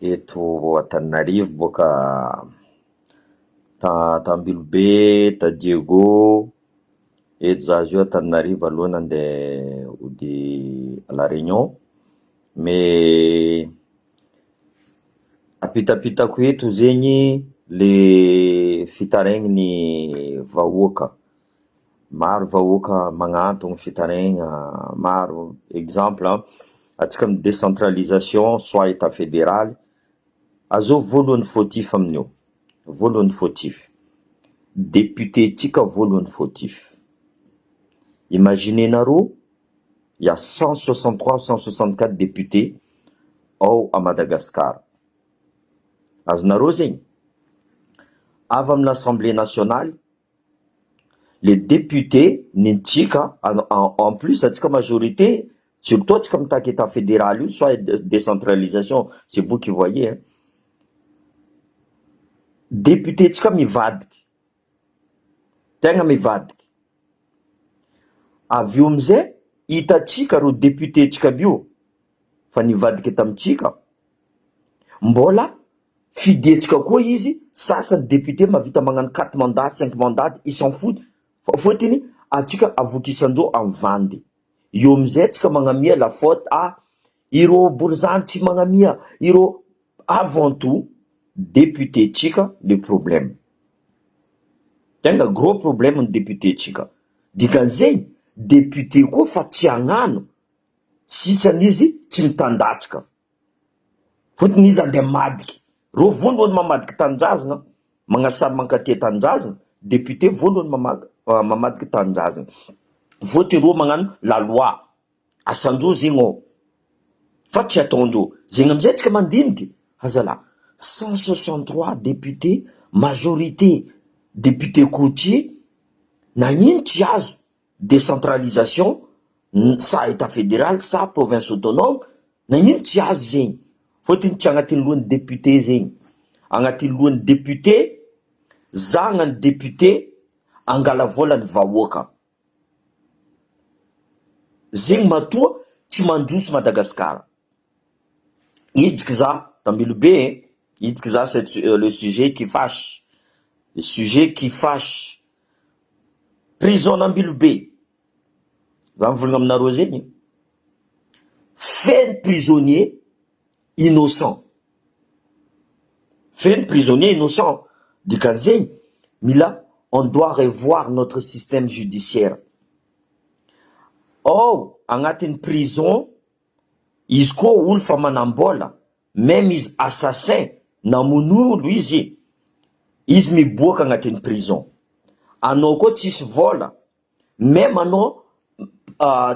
Eto Antananarivo boaka ta Tambilobe, ta Diego, eto za zio Antananarivo aloha nandeha hody à la Réunion, mais ampitampitako eto zegny le fitarain'ny vahoaka, maro vahoaka magnantogno fitaraigna maro, exemple antsika amy décentralisation soit etat fédéral, azovy voalohany fautif amin'io, voalohany fautif, député-ntsika voalohany fautif, imaginez-nareo il y a 163 164 députés ao à Madagascar, azonareo zegny? Avy amin'ny assemblée nationale le député nintsika en plus antsika majorité surtout antsika mitaky état fédéral io soit décentralisation, c'est vous qui voyez hein, député ntsika mivadiky, tegna mivadiky, avy eo amizay hitatsika reo député ntsika aby io fa nivadiky tamitsika, mbola fidiantsika koa izy, sasany député mahavita magnano quatre mandats, cinq mandats, ils s'en foutent fa fôtony atsika avokisandreo amy vandy, eo amizay tsika magnamia la faute ah ireo borizany tsy magnamia ireo, avant tout député ntsika le problème, tegna gros problème ny député ntsika, dikan'izegny député koa fa tsy hagnano sitrany izy tsy mitandatrika, fôtony izy andeha madiky, reo voalohany mamadiky tanindrazana, magnasary mankatia tanindrazana, député voalohany mamadiky tanindrazana, fôtony reo magnano la loi, asandreo zegny ao, fa tsy ataondreo, zegny amizay tsika mandiniky, azalahy 163 députés majorité député côtier, nagnino tsy azo décentralisation sa état fédéral sa province autonome, nagnino tsy azo zegny, fôtony tsy agnatin'ny lohan'ny député zegny, agnatin'ny lohan'ny député, za hagnano député angala vola ny vahoaka, zegny matoa tsy mandroso Madagasikara, hidriky za Tambilobe, hidriky za c'est le sujet qui fâche, le sujet qui fâche, prison n'Ambilobe, za mivolagna aminareo zegny, feno prisonnier innocent, feno prisonnier innocent, dikan'izegny mila on doit revoir notre système judiciaire, ao agnatin'ny prison izy koa olo fa manam-bola, même izy assassin namono olo izy, izy miboaka agnatin'ny prison, anao koa tsisy vola, même anao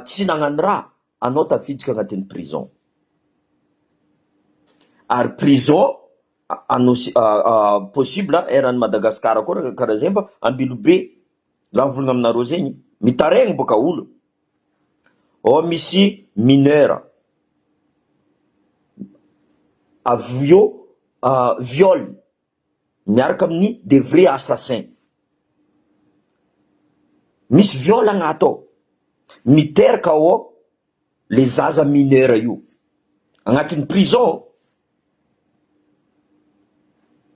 tsy nagnano raha, anao tafiditra agnatin'ny prison, ary prison anosy possible eran'ny Madagasikara koa karaha zegny fa Ambilobe, za mivolagna aminareo zegny, mitaregny boka olo, ao misy mineur, avy eo viol miaraka amin'ny des vrais assassins, misy viol agnaty ao, miteraka ao le zaza mineur io, agnatin'ny prison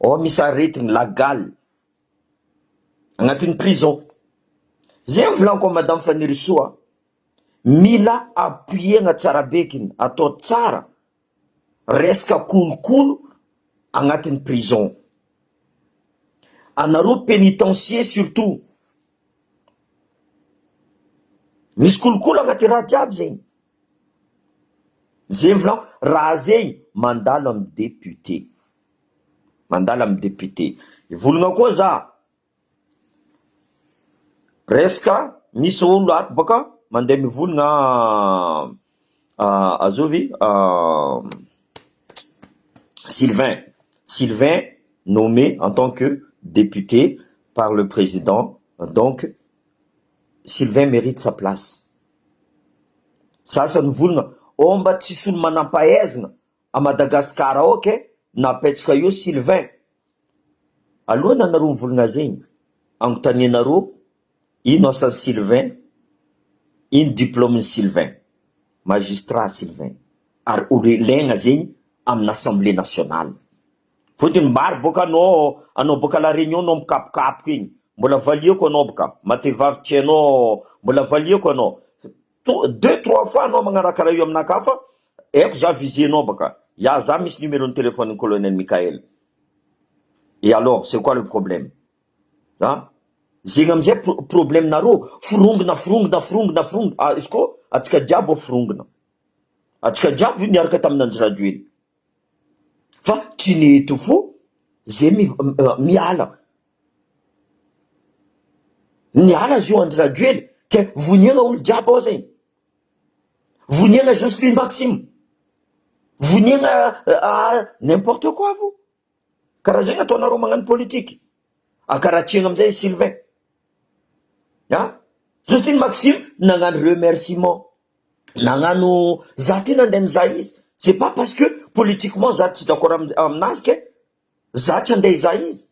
ao misy aretigny la gale agnatin'ny prison, zay mivolaniko amy madame Fanirisoa, mila appuyer-na tsara bekiny, atao tsara resaka kolokolo agnatin'ny prison, anareo pénitencier surtout, misy kolokolo agnaty raha jiaby zegny, zay mivolaniko raha zegny mandalo amy député, mandalo amy député, hivolagna koa za resaka misy olo ato bôka mandeha mivolagna azovy Sylvain, Sylvain nommé en tant que député par le président donc Sylvain mérite sa place, sasany mivolagna ô mba tsisy olo manampahaizana à Madagasikara ao ke napetsaka eo Sylvain, alohany anareo mivolagna zegny anontanianareo ino asan'i Sylvain, ino diplôme-n'i Sylvain, magistrat Sylvain ary olo ilaigna zegny. amin'ny assemblée nationale. Fotony mbary boka anao anao boka la réunion anao mikapokapoka igny mbola valiako anao boka matevavy tsy hainao mbola valiako anao to deux trois fois anao magnano karaha io aminakahy fa haiko za viser-nao baka ya za misy numéro ny téléphone colonel Michael et alors c'est quoi le problème ah zegny amizay problème nareo forongona forongona forongona forongona ah izy koa atsika jiaby ao forongona atsika jiaby io niaraka tamin'ny Andry Rajoelina fa tsy nety fo zay miala niala azy io Andry Rajoelina ke voniagna olo jiaby ao zegny voniagna Jocelyne Maxime voniagna n'importe quoi vo karaha zegny ataonareo magnano politiky akaratsiagna amizay Sylvain ah Jocelyne Maxime nagnano remerciement nagnano za ty nandeha nizaha izy c'est pas parce que politiquement za tsy d'accord aminazy ke za tsy andeha hizaha izy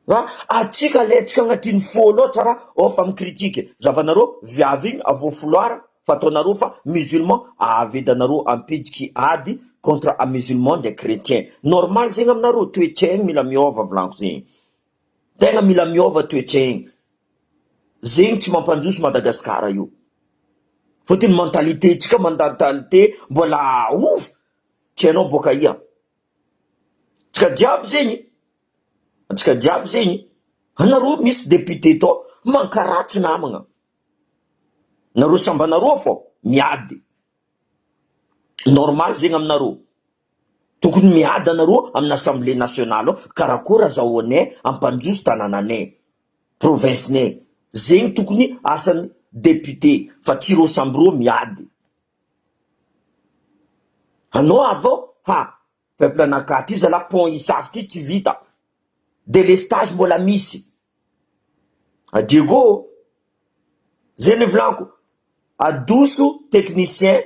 a atsika letsika agnatin'ny fo loatra raha ofa micritique zavanareo viavy igny avo foloara fa ataonareo fa musulman avedanareo ampidiky ady contre a musulman ndraiky chrétien normal zegny aminareo toetsaigny mila miova volaniko zegny tegna mila miova toetsaigny zegny tsy mampandroso Madagasikara io fôtony mentalité tsika mentalité mbola ouf tsy hainao boaka ia tsika jiaby zegny atsika jiaby zegny anareo misy député tao mankaratsy namagna nareo sambanareo fô miady normal zegny aminareo tokony miady anareo amin'ny assemblée nationale ao karakory azahoanay ampandroso tanànanay province-nay zegny tokony asan'ny député fa tsy reo samby reo miady anao avao ha peuple anakahy ty zalahy pont Isafy ty tsy vita délestage mbola misy adiego zay ny volaniko adoso technicien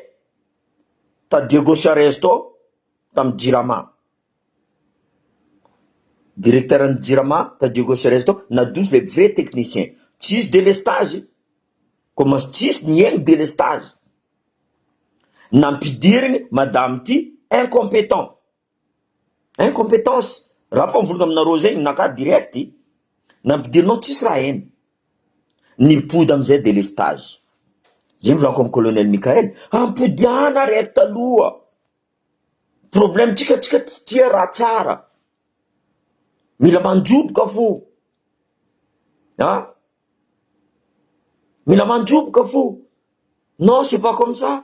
ta Diego Suarez tao tamy Jirama directeur ny Jirama ta Diego Suarez tao nadoso le vrai technicien tsisy délestage commence tsisy niaigny délestage nampidiriny madame ty incompétent incompétence raha fa mivolagna aminareo zegny naka direct nampidirinao tsisy raha hainy nipody amizay délestage zay mivolaniko amy colonel Michael ampodiana raiky taloha problème tsika tsika tsy tia raha tsara mila mandroboka fo ah mila mandroboka fo non c'est pas comme ça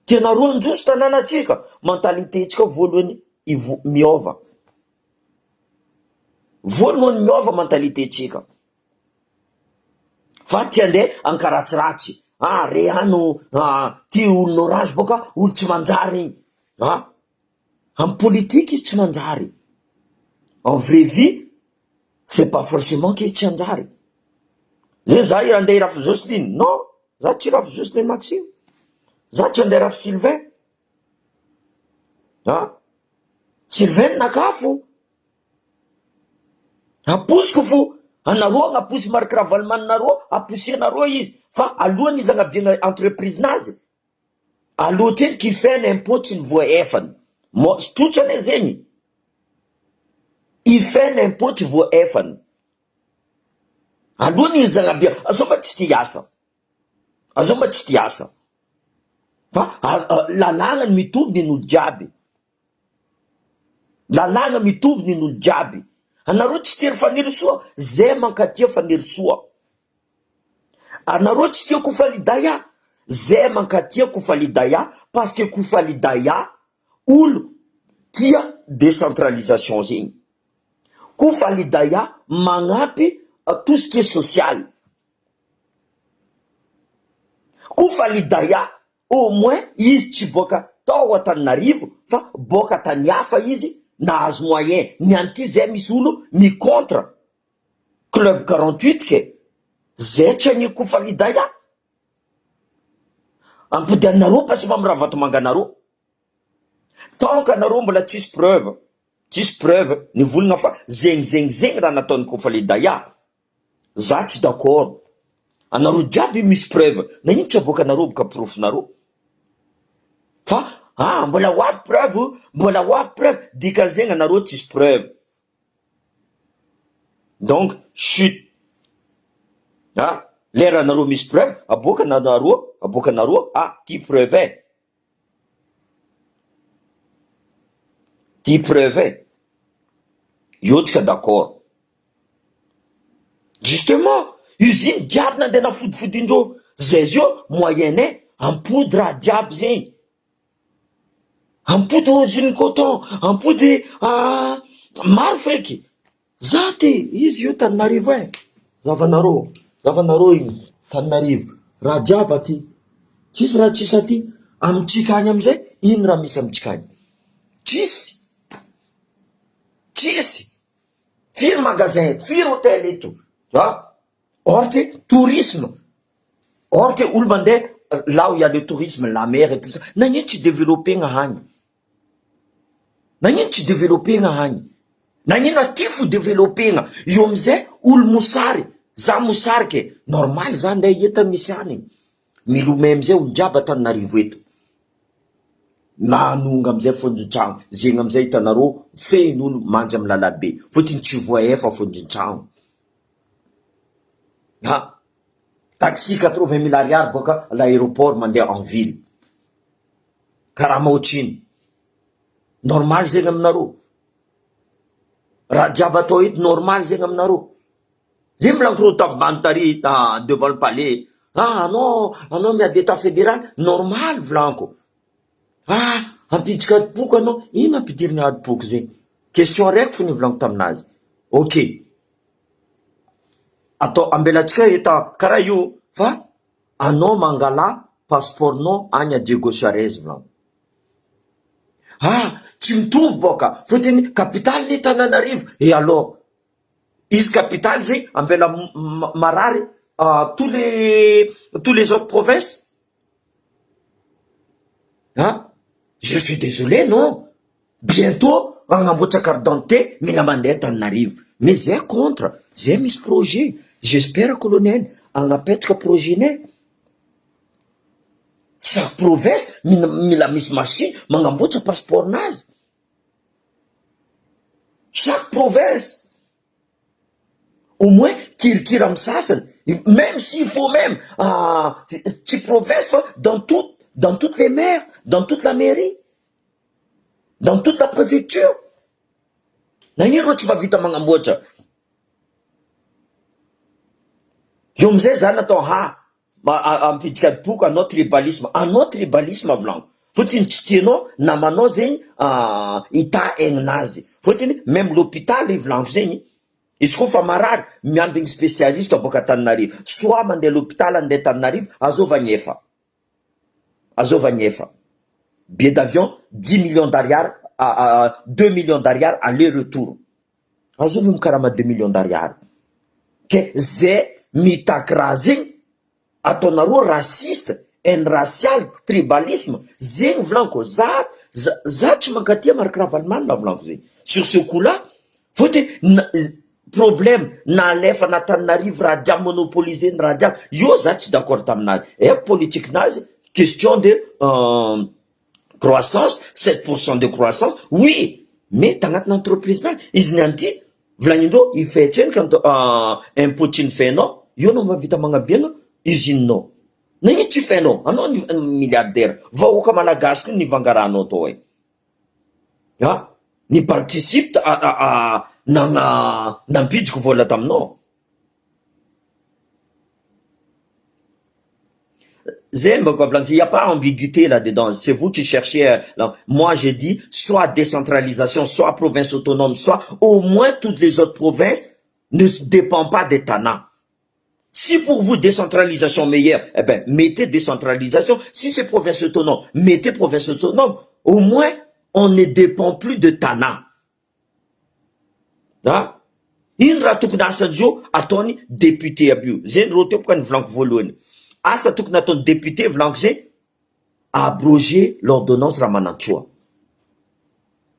tianareo androso tanànatsika mentalité tsika voalohany ivo miova voalohany miova mentalité tsika fa ty andeha ankaratsiratsy ah re ano ty olona orange boka olo tsy manjary igny ah amy politique izy tsy manjary en vraie vie c'est pas forcément que izy tsy anjary zay za andeha irafy Jocelyne non za tsy rafy Jocelyne Maxime za tsy andeha rafy Sylvain ah Sylvain nakafo aposiko fo anareo agnaposy mariky Ravalomananareo aposianareo izy fa alohany izy agnabiana entreprise nazy aloha eny kifena impôt tsy nivoa efany mo trotra ane zegny ifena impôt tsy voa efany alohany izy agnabia azao mba tsy ty asa azao mba tsy ty asa fa lalàna ny mitovy nin'olo jiaby lalàna mitovy nin'olo jiaby anareo tsy tia Fanirisoa zay mankatia Fanirisoa anareo tsy tia Kofalidaya zay mankatia Kofalidaya parce que Kofalidaya olo tia décentralisation zegny Kofalidaya magnampy tout ce qui est social Kofalidaya au moins izy tsy boaka tao Antananarivo fa boaka tany hafa izy nahazo moyen ny an'ity zay misy olo mi-contre club 48 ke zay tsy any Kofalidaya ampody anareo parce mamy Ravatomanga anareo tant que anareo mbola tsisy preuve tsisy preuve ny volana fa zegny zegny zegny raha nataony Kofalidaya za tsy d'accord anareo jiaby misy preuve na ino tsy aboaka anareo boka porofonareo. Fa ah mbola ho avy preuve, mbola ho avy preuve, dikan'izegny anareo tsisy preuve. Donc chut ah lera anareo misy preuve aboakanareo aboakanareo ah ty preuve eh. Ty preuve e! Eo tsika d'accord. Justement, usine jiaby nandeha nafodifodindreo zay zio moyen nay ampody raha jiaby zegny, ampody usine coton, ampody maro feky. Za ty, izy io Taninarivo e, zavanareo, zavanareo igny Taninarivo, raha jiaby aty, tsisy raha tsisy aty, amitsika agny amizay ino raha misy amitsika agny? Tsisy, tsisy, firy magasin eto, firy hotel eto an, or que tourisme, or que olo mandeha là où il y a le tourisme, la mer et tout ça, nagnino tsy developpena agny? Nagnino tsy developpena agny? Nagnino aty fo developpena? Eo amizay olo mosary, za mosary ke normal za ndeha hita misy anigny, milomay amizay olo jiaby Antananarivo eto, manonga amizay fondron-tragno, zegny amizay hitanareo feno olo mandry amy lalabe, fôtony tsy voahefa fondron-tragno, ha taxi quatre vingt mille ariary boaka l'aeroport mandeha en ville. Karama otrino? Normal zegny aminareo? Raha jiaby atao eto normal zegny aminareo? Zay mbola mikorotambany tary devant le palais, ah anao anao miady etat federal, normal volaniko, ah hampiditra adim-poko anao, ino ampidirina adim-poko zegny? Question araiky fo nivolaniko taminazy, ok atao ambelantsika etat karaha io fa Anao mangala passeport nao any a Diego Suarez vao. Ah tsy mitovy boka fotony capitale ny Tananarivo et alors izy capitale zay ambela marary tous les tous les autres provinces ah je suis désolé non Bientot hagnamboatra carte d'identité mila mandeha Antananarivo mais zay contre zay misy projet j'espère colonel hagnapetraka projet nay chaque province mila mila misy machine magnamboatra passeport nazy chaque province au moins kirikira amy sasany même s'il faut même tsy province fa dans tout dans toutes les maires dans toute la mairie Dans toute la préfecture? Nagnino reo tsy mahavita magnamboatra? Eo amizay za natao ha ampidika boka anao tribalisme, anao tribalisme volaniko, fotony tsy tianao namanao zegny hita aigninazy, fotony même l'hôpital volaniko zegny, izy koa fa marary miambigny spécialiste boaka Antananarivo, soit mandeha l'hôpital andeha Antananarivo azova agnefa. Azova ny efa. Billet d'avion dix millions d'ariary deux millions d'ariary aller retour. Azovy mikarama deux millions d'ariary. Ke ze mitaky raha zegny ataonareo raciste, haine raciale, tribalisme, zegny volaniko za za tsy mankatia Marc Ravalomanana volaniko zegny sur ce coup là Fôtony na problème nalefa n'Antananarivo raha jiaby monopoliser ny raha jiaby, io za tsy d'accord taminazy, haiko politique nazy question de croissance, sept pour cent de croissance oui mais tagnatina entreprise nazy, izy niany ty volagnindreo hifehy tsendriky impot tsy nifehinao, io anao mahavita magnabiagna usine nao, nagnino tsy fehinao, anao milliardaire, vahoaka malagasy koa nivangarahanao tao e. Ah! Ny participe nampidiko vola taminao. Zay mba volaniko, il y a pas ambiguïté là dedans, c'est vous qui cherchez, moi j'ai dit soit décentralisation, soit province autonome, soit au moins toutes les autres provinces ne dépend pas de Tana. Si pour vous décentralisation meilleure, eh ben mettez décentralisation, si c'est province autonome, mettez province autonome, au moins on ne dépend plus de Tana. Ah! Ino raha tokony asan-jo ataony député aby io? Zay rô teo boka nivolaniko voalohany. Asa tokony ataony député volaniko zay, abroger l'ordonnance Ramanantsoa.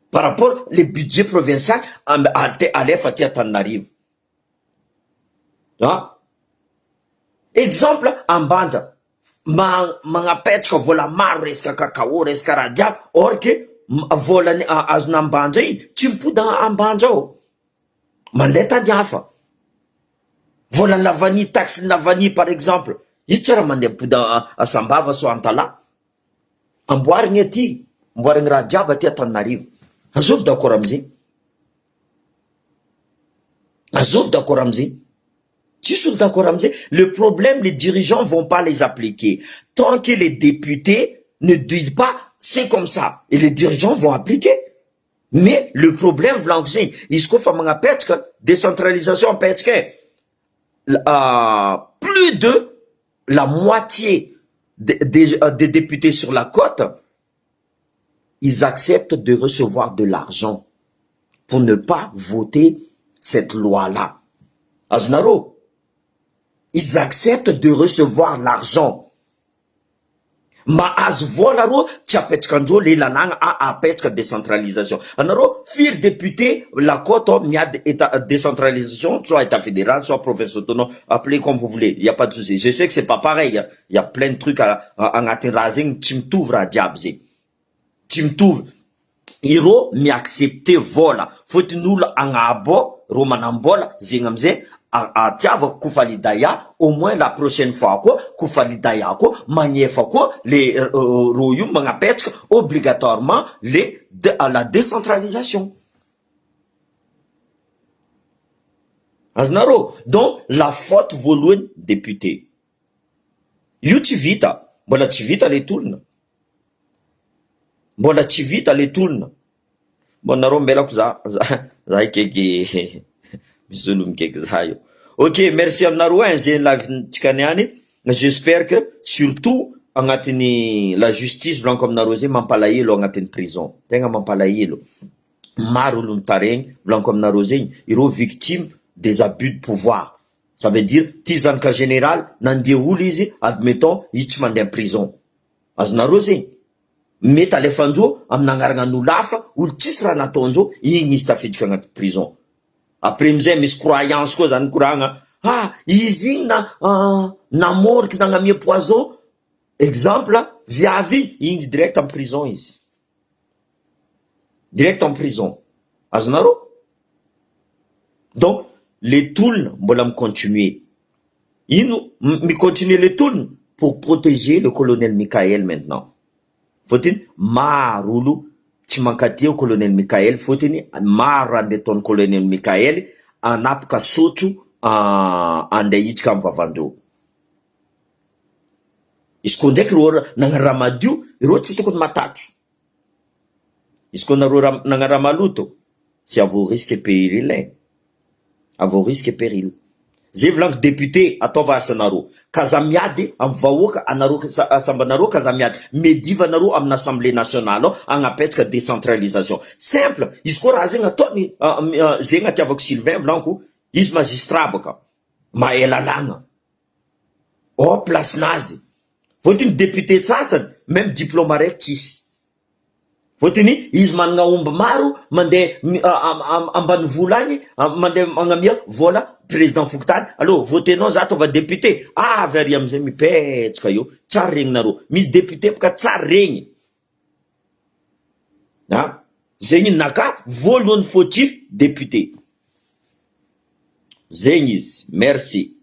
Par rapport le budget provincial alefa aty Antananarivo. Ah! Exemple Ambanja. Ma- magnapetraka vola maro resaka cacao resaka raha jiaby or que vola azon'Ambanja iny tsy mipody Ambanja ao, mandeha tady hafa, volan'ny la vanille taxe ny la vanille par exemple izy tsy raha mandeha mipody a Sambava soit Antalaha, amboarigny aty, amboarigny raha jiaby aty Antananarivo, azovy d'accord amizay, azovy d'accord amizay. Tsisy olo d'accord amizay, le problème les dirigeants vont pas les appliquer tant que les députés ne disent pas c'est comme ça et les dirigeants vont appliquer mais le problème volaniko zegny izy koa fa magnapetraka décentralisation apetraka e plus de la moitié des députés sur la côte ils acceptent de recevoir de l'argent pour ne pas voter cette loi là azonareo ils acceptent de recevoir l'argent mahazo vola reo tsy apetraka andreo le lalàgna a apetraka décentralisation anareo firy député la côte miady état décentralisation soit état fédéral soit province autonome appelez comme vous voulez y a pas de souci je sais que c'est pas pareil y a plein de trucs agnatin'ny raha zegny tsy mitovy raha jiaby zegny tsy mitovy ireo miaccepte vola fôtony olo agnabo ao reo manam-bola zegny amizay atiavako kofalidaya au moins la prochaine fois koa kofalidaya koa magnefa koa le ro io magnapetraka obligatoirement le la décentralisation azonareo donc la faute voalohany député io tsy vita mbola tsy vita le tolona mbola tsy vita le tolona bon nareo mbelako za za za hikeky misy olo mikeky za io ok merci aminareo ein zay live-ntsika niany j'espère que surtout agnatin'ny la justice volaniko aminareo zay mampalahelo agnatin'ny prison tegna mampalahelo maro olo mitaregny volaniko aminareo zegny ireo victime des abus de pouvoir ça veut dire ty zanaka général nandeha olo izy admettons izy tsy mandeha prison azonareo zegny mety alefandreo amina agnaranan'olo hafa olo tsisy raha nataondreo igny izy tafiditra agnaty prison après amizay misy croyance koa zany koragna ah izy igny na namoriky nagnamia poison exemple viavy igny igny direct en prison izy direct en prison azonareo donc le tolona mbola mi-continuer ino mi-continuer le tolona pour protéger le colonel Michael maintenant fôtony maro olo tsy mankatia colonel Michael fôtony maro raha andeha ataon'ny colonel Michael anapaka sotro andeha hiditra amy vavandreo izy koa ndraiky reo nagnano raha madio ireo tsy tokony matatro izy koa nareo raha nagnano raha maloto c'est à vos risques et périls e à vos risques et périls zay volaniko député ataova asanareo ka za miady amy vahoaka anareo sambanareo ka za miady mediva anareo amin'ny assemblée nationale ao agnapetraka décentralisation simple izy koa raha zegny ataony zegny atiavako Sylvain volaniko izy magistrat baka mahay lalàgna ao place-nazy fôtony député sasany même diplôme araiky tsisy fôtony izy manana omby maro mandeha ambanivolo agny mandeha magnamia vola président fokontany allo votenao za ataova député avy ary amizay mipetraka eo tsary regninareo misy député boka tsary regny a zegny naka voalohany fautif député zegny izy merci.